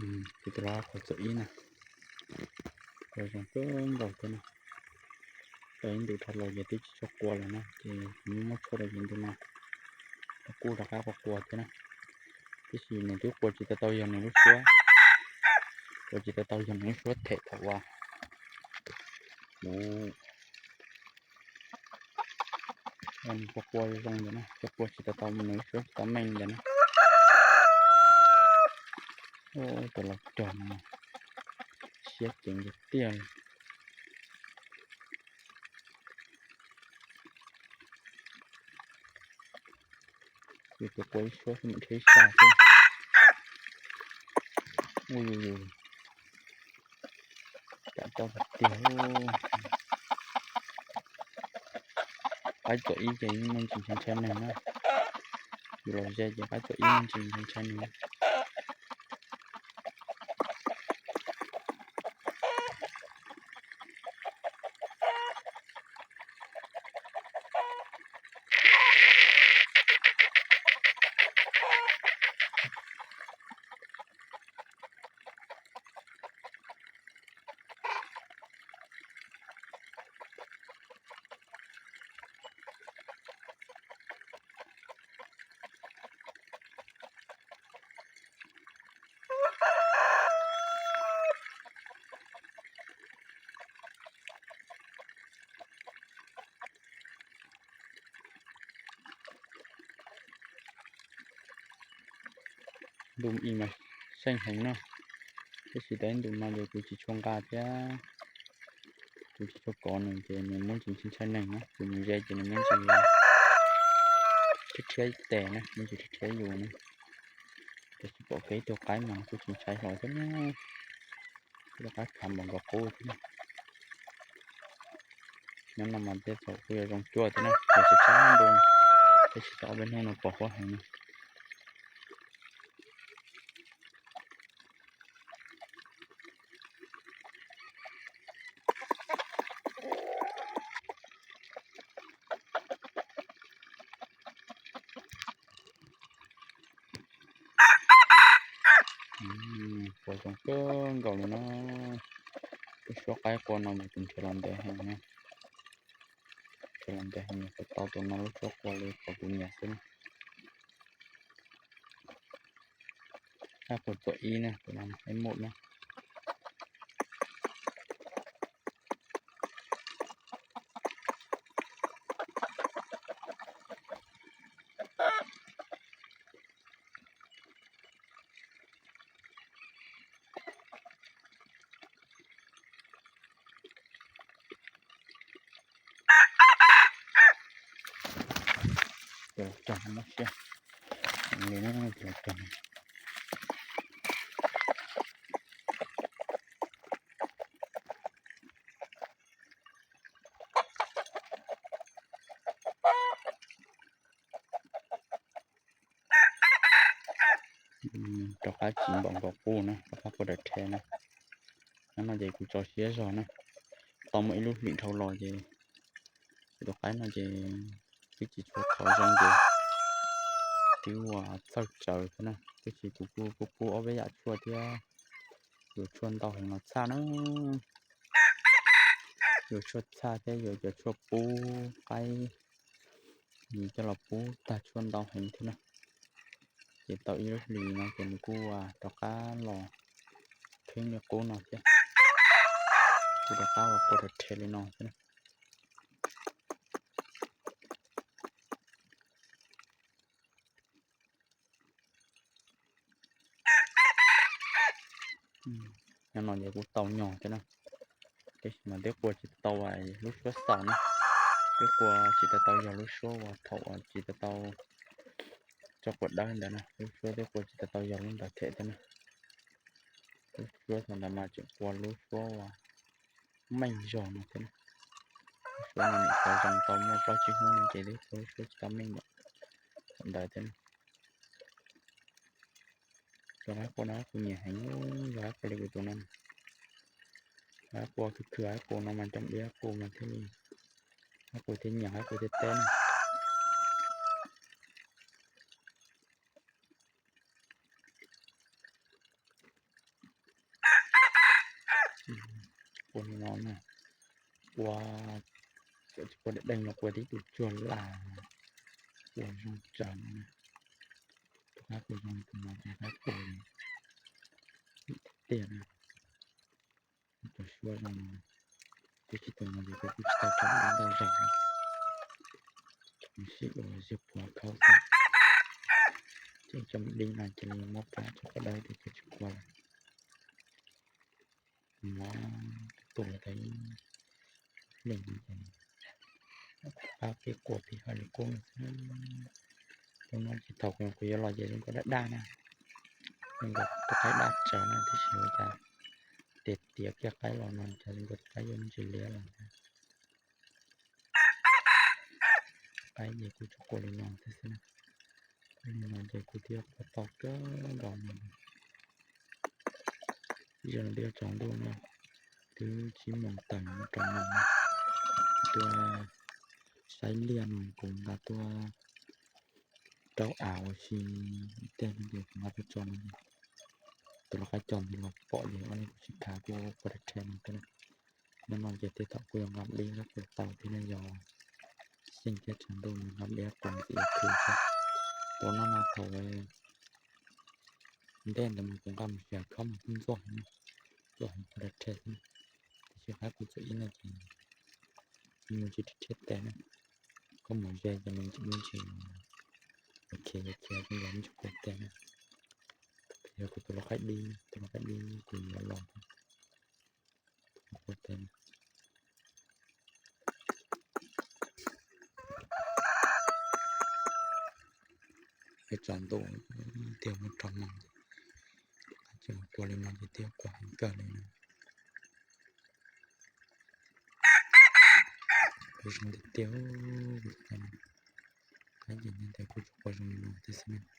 Ces tus loj qhuav txom ib na, qhuav zoo kawg nkaus thiab na. Tau ib ntus dhau los ces twb tsis tshua qua lawm na, ces kuv muab muab tshuaj rau ces ntu no kuj rov qab qua qua thiab na. Tiam sis nws twb qua tsis tau tau yog nws lub suab, qua tsis tau tau yog nws lub suab them thaum uas kuv qua qua zoo ntawd na, ces qua tsis tau tau nws lub suab tsis tau meej ntawd na. Tus laus cog no siab ceev tiag tiag li. Kuv tus qua ib suab xwb mam dhia ib sab xwb. Ua yus yus, cam coj tiag tiag. Qaib txom ib ces muaj ntsis ntshai ntshai neeg na. Yus los ze ces qaib txom ib muaj ntsis ntshai ntshai neeg. Ntu ib mas seej heev no, tab sis tau ib ntus no ces kuv tsis tshua nqa thiab, kuv tsis tshua kov nws ces nws muaj ntsis ntshai ntshai neeg na, kuv mus ze ces nws muaj ntsis rhiab rhiab tes na, muaj ntsis rhiab rhiab yus na. Tab sis pom kiag ib tug qaib mas kuj tsis ntshai hlo thiab na. Ib tug qaib khav npaum nkaus qub thiab na. Nyob no mas tej thaum kuj yuav zoo cuaj thiab na, ces tsis tshab ntu, tab sis tau ob peb hnub no pom huab heev na. Qua zoo kawg nkaus li no. Lub suab qaib qua no mas kuv nrhiav los ntev heev na. Nrhiav los ntev heev, nws kuj tau tus no lub suab qua li qhov kuv nyiam xwb na. Qaib qua txom ib na, tus no ib muj na. Cov cog mob siab li na, cov cog. Rov qab tsis npaum nkaus qub na, rov qab qua daim rhe na. Nyob no ces kuv tso siab zog na, tau muaj ib lub hlis dhau los ces tus qaib no ces twb tsis tshua thov zoo ces twb ua txhawj tsawv thiab na, tab sis kuv kuj pub pub ob peb yam tshuaj thiab, yuav tshuaj ntau heev los txhaj na, yuav tshuaj txhaj thiab yuav cov tshuaj pub qaib, coj los pub tag tshuaj ntau heev thiab na. Ces tau ib lub hlis no ces nws kuj rov qab los kheeb li qub no thiab, kuj rov qab ua qua rhe li no thiab na. Nyob no ces kuj tau nyog thiab na, tab sis mas twb qua tsis tau lub suab xaus na, twb qua tsis tau tau yog lub suab uas thaum uas tsis tau tau tso quav dawb ntawd na, lub suab twb qua tsis tau tau yog lub ntawd them thiab na. Lub suab thaum ntawd mas tseem qua lub suab uas meej zog no thiab na. Lub suab no nim qhuav zoo tau muaj plaub tsib hnub no ces twb qua lub suab tsis tau meej lawm thaum ntawd thiab na. Cov qaib qua no kuv nyiam heev, yog qaib qua li kuv tus no, qaib qua khwv khwv, qaib qua no mas coj dib qaib qua mas thiaj li, qaib qua thiaj nyiam, qaib qua thiaj teb na. ua li no na, ua cov tsis pua deej deej no, ua tib tug tsuag las, ua zoo tsawv no na. Tus qab kuv zoo li tus no ces qab kuv tiag na. Tus suab zoo no, twb tsis tus no ces kuv kuj tsis tau coj dib ntau zaus na. Sim ua ziag pua khaub xwb. Ces coj dib no cia li muab pab tso qhov dawb ces tsis kua lawm. Muab tus tus ib leeg no ces pab pib kua pib hais li qub no xwb. Tus no ces thaum kuv yuav los ces zoo nkauj daj daj na, zoo nkauj tus qaib daj tsawv no, tab sis ua cas tias tiav kiag qaib los no cas zoo nkauj tus qaib yuav ntsis liab los ntag. Qaib ces kuv tsuas kua li no thiab xwb na. Kua li no ces kuv thiaj kua tau kawg nkaus no. Zoo li tsaus ntuj no, twb tsib moos tawm mus rau moos no, tuaj saib liaj no kuv nqa tuaj rau av ua si, tej no ces kuv nqa tuaj tso no. Tus lau qaib coj ntawd los pom ces ob leeg kuj sib khav kuj ua rhe rhe no thiab na. Hnub no ces tej thaum kuj yog nqa dib nqa qus tau thiab ne, yog xyeej thiab tsaus ntuj no nqa dib qus ntxiv khwv thiab. Tus no mas thaum ntej ntawd mas kuv nqa mus xyuas khob mas kuj ntxuaj heev, ntxuaj heev ua rhe rhe thiab. Tiam sis qab kuv txuam ib no ces nws tsis rhe rhe tes na, koj mus ze ces nws tsis, nws tsis, ok, ok, nws tsis kua tes na. Yog kuv tus lau qaib dib, tus lau qaib dib kuv yuav los thiab. Tus lau qaib tes na. Peb tsaus ntuj thiaj muab rau moos, ces kua li no ces thiaj kua heev kawg li no. Kua zoo tiag tiag, qaib ces nyob ntawd kuj tsuas kua zoo li no thiab xwb na.